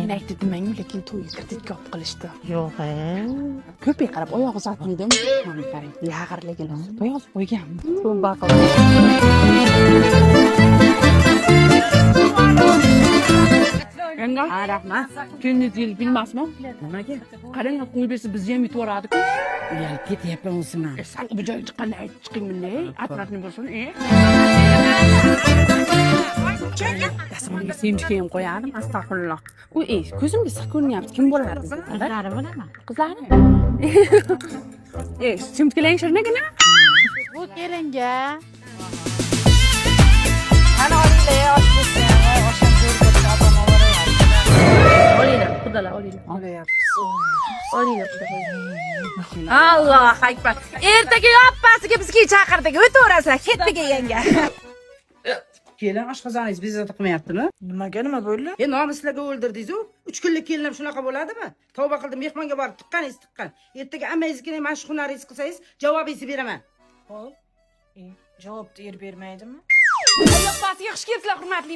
Men aytdim demangu, lekin to'yga kreditga olib qilishdi. Yo'q, e. Ko'pik qarab oyog'i uzatmadim. Mana qarang, yag'irligini yozib qo'yganmi? Tavba qildim. Yanga, ha, rahmat. Kunduz yil bilmasmi? Nimaga? Qarang, qo'yib bersa bizni ham yutib yuboradi-ku. Uyalib ketyapman o'zim ham. E, sal bu joyga chiqqanda aytib chiqing bunday. Atrofni bo'lsin, e. Dasmonga semchika ham qo'yardim, astag'firulloh. U ey, ko'zimga issiq ko'rinyapti. Kim bo'ladi? Qizlari bo'laman. Qizlari? Ey, chimtikalang shirinagina. Bu kelinga. Qani olinglar, osh bo'lsin. Voy, osham zo'r bo'lsa, opam oboraveradi. Olinglar, xudolar, olinglar. Olyapmiz. Olinglar, xudolar. Allohu akbar. Ertaga yoppasiga bizga chaqirdik. O'taverasizlar, ketdik yanga. Kelin, oshqozoningiz bezovta qilmayaptimi? Nimaga, nima bo'ldi? E, nomuslarga o'ldirdingiz-u. 3 kunlik kelinim shunaqa bo'ladimi? Tavba qildim, mehmonga borib tiqqaningiz tiqqan. Ertaga ammangizga mana shu hunaringizni qilsangiz, javobingizni beraman. Ho'p. Javobni er bermaydimi? Yoppasiga xush kelibsizlar, hurmatli